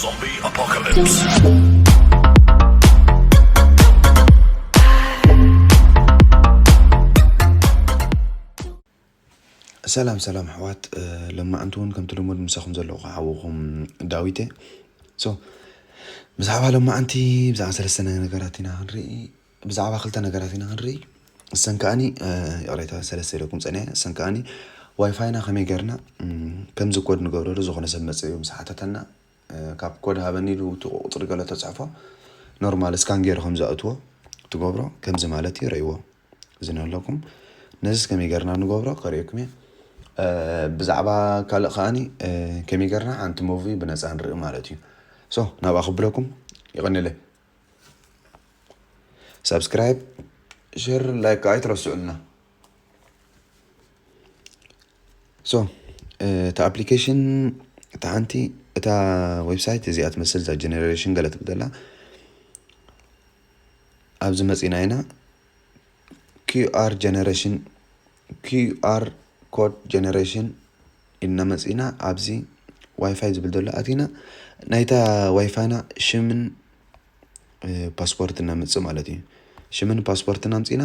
Zombie Apocalypse. ሰላም ሰላም ኣሕዋት፣ እ፣ ሎማዓንቲ እውን ከምቲ ልሙድ ምሳኹም ዘለኹ ሓውኹም ዳዊት እየ። ሶ፣ ብዛዕባ ሎማዓንቲ ብዛዕባ ሰለስተ ነገራት ኢና ክንርኢ። ብዛዕባ ክልተ ነገራት ኢና ክንርኢ። እሰን ከኣኒ፣ እ፣ ይቕሬታ፣ ሰለስተ ኢለኩም ጸኒሐ። እሰን ከኣኒ ዋይፋይና ከመይ ጌርና፣ እም፣ ከምዚ ኮድ ንገብረሉ ዝኾነ ሰብ መጽእ እዩ ምስ ሓተተና፣ እ፣ ካብ ኮድ ሃበኒ ኢሉ እቲ ቁጽሪ ገለ ተጽሕፎ፣ ኖርማል ስካን ገይሩ ከም ዘእትዎ ትገብሮ፣ ከምዚ ማለት እዩ፣ ረእይዎ። እዚ ንህለኩም። ነዚስ ከመይ ጌርና ንገብሮ ከርእየኩም እየ። እ፣ ብዛዕባ ካልእ ከኣኒ፣ እ፣ ከመይ ጌርና ሓንቲ ሙቪ ብነጻ ንርኢ ማለት እዩ። ሶ፣ ናብኣ ክብለኩም፣ ይቐንየለይ። ሳብስክራይብ፣ ሸር፣ ላይክ ኣይትረስዑልና። ሶ፣ እ፣ እታ ኣፕሊኬሽን፣ እታ ሓንቲ፣ እታ ዌብሳይት እዚኣ ትመስል፣ እዛ ጀነሬሽን ገለ ትብል ዘላ። ኣብዚ መጺና ኢና። ኪው ኣር ጀነሬሽን፣ ኪው ኣር ኮድ ጀነሬሽን ኢልና መጺና። ኣብዚ ዋይፋይ ዝብል ዘሎ ኣቲና፣ ናይታ ዋይፋይና ሽምን፣ እ፣ ፓስፖርትን ነምጽእ ማለት እዩ። ሽምን ፓስፖርትን ኣምጺና፣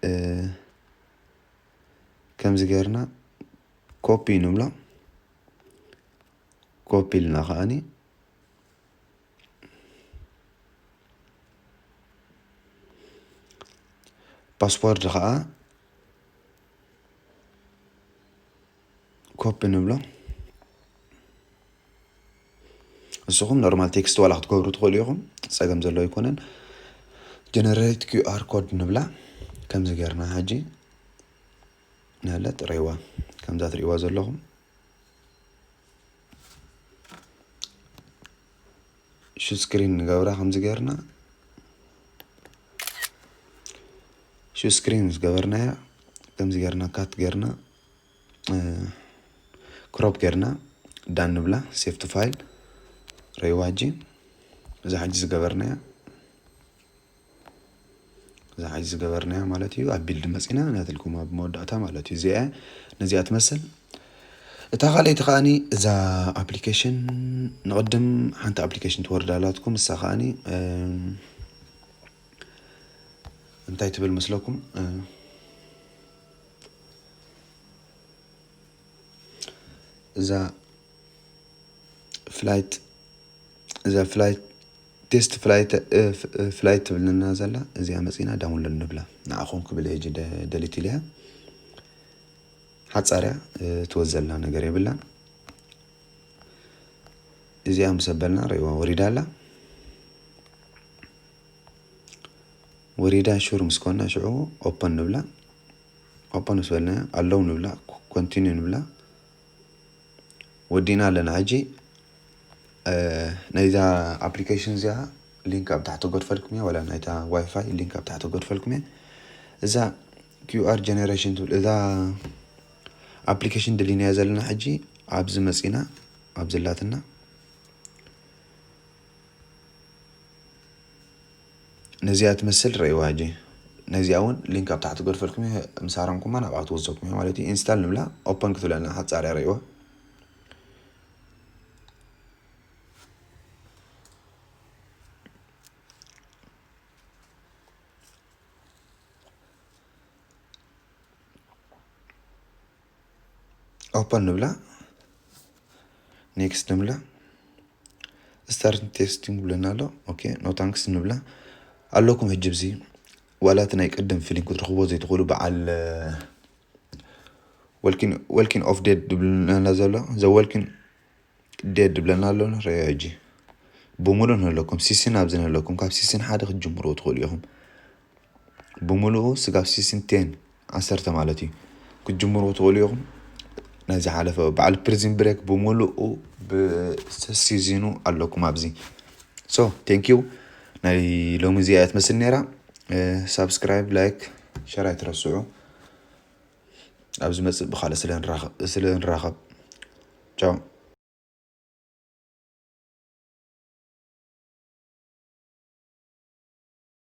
እ፣ ከምዚ ጌርና ኮፒ ንብሎ። ኮፒ ኢልና ከኣኒ ፓስወርድ ኸዓ ኮፒ ንብሎ። ንስኹም ኖርማል ቴክስት ዋላ ክትገብሩ ትኽእሉ ኢኹም፣ ጸገም ዘሎ ኣይኮነን። ጀነሬት ኪው ኣር ኮድ ንብላ። ከምዚ ጌርና ሕጂ ንህለት ሬዋ ከምዛ ትርእይዋ ዘለኹም ሹ ስክሪን ንገብራ። ከምዚ ጌርና ሹ ስክሪን ዝገበርናያ ከምዚ ጌርና ካት ጌርና፣ እ፣ ክሮፕ ጌርና ዳን ንብላ። ሴቭ ቱ ፋይል ረይዋ። ሕጂ እዛ ሕጂ ዝገበርናያ፣ እዛ ሕጂ ዝገበርናያ ማለት እዩ፣ ኣብ ቢልድ መጺና ናትልኩም ኣብ መወዳእታ ማለት እዩ። እዚኣ ነዚኣ ትመስል። እታ ካልኣይቲ ከኣኒ እዛ ኣፕሊኬሽን፣ ንቕድም ሓንቲ ኣፕሊኬሽን ትወርድ ኣላትኩም። እሳ ከኣኒ፣ እም፣ እንታይ ትብል መስለኩም? እ፣ እዛ ፍላይት፣ እዛ ፍላይት፣ ቴስት ፍላይት፣ እ፣ ፍ-፣ እ፣ ፍላይት ትብልና ዘላ፣ እዚኣ መጺና ዳውንሎድ ንብላ። ንዓኹም ክብል እየ ደ-፣ ደሊት ኢለያ። ሓጻርያ፣ እ፣ ትወዘልና ነገር የብላን። እዚኣ ምስ ኣበልና ርእይዋ ወሪዳ ኣላ። ወሪዳ ሹር ምስ ኮና ሽዑ ኦፐን ንብላ። ኦፐን ምስ በልና ኣለዉ ንብላ፣ ኮንቲኒዩ ንብላ። ወዲእና ኣለና። ሕጂ፣ እ፣ ናይዛ ኣፕሊኬሽን እዚኣ ሊንክ ኣብ ታሕቲ ገድፈልኩም እየ፣ ዋላ ናይታ ዋይፋይ ሊንክ ኣብ ታሕቲ ገድፈልኩም እየ። እዛ ኪው ኣር ጀነሬሽን ትብል፣ እዛ ኣፕሊኬሽን ደሊናያ ዘለና ሕጂ ኣብዚ መጺና፣ ኣብዚ ኣላትና። ነዚኣ ትመስል ረእይዋ ሕጂ። ነዚኣ እውን ሊንክ ኣብ ታሕቲ ገድፈልኩም እየ፣ ምስ ሃረምኩማ ናብኣ ትወስደኩም እየ ማለት እዩ። ኢንስታል ንብላ፣ ኦፐን ክትብለና ሓጻርያ ረእይዋ። ኦፐን ንብላ፣ ኔክስት ንብላ፣ ስታርት ቴስቲንግ ብለና ኣሎ። ኦኬ፣ ኖ ታንክስ ንብላ። ኣለኩም ሕጂ ብዚ ዋላ እቲ ናይ ቅድም ፊሊንግ ክትረኽብዎ ዘይትኽእሉ በዓል፣ እ፣ ወልኪን፣ ወልኪን ኦፍ ዴድ ድብልና ዘሎ፣ ዘ ወልኪን ዴድ ድብለና ኣሎ። ንረዮ ሕጂ ብምሉእ ንህለኩም፣ ሲስን ኣብዚ ንህለኩም፣ ካብ ሲስን ሓደ ክትጅምርዎ ትኽእሉ ኢኹም። ብምሉኡ ስጋብ ሲስን ቴን፣ ዓሰርተ ማለት እዩ፣ ክትጅምርዎ ትኽእሉ ኢኹም። ናይ ዝሓለፈ በዓል ፕሪዝን ብሬክ ብምሉኡ ብሰሲዝኑ ኣለኩም ኣብዚ። ሶ፣ ቴንክ ዩ። ናይ ሎሚ እዚኣ እያ ትመስል ነይራ። እ፣ ሳብስክራይብ፣ ላይክ፣ ሸር ኣይትረስዑ። ኣብ ዝመጽእ ብኻልእ ስለ ንራኸብ፣ ስለ ንራኸብ። ቻው።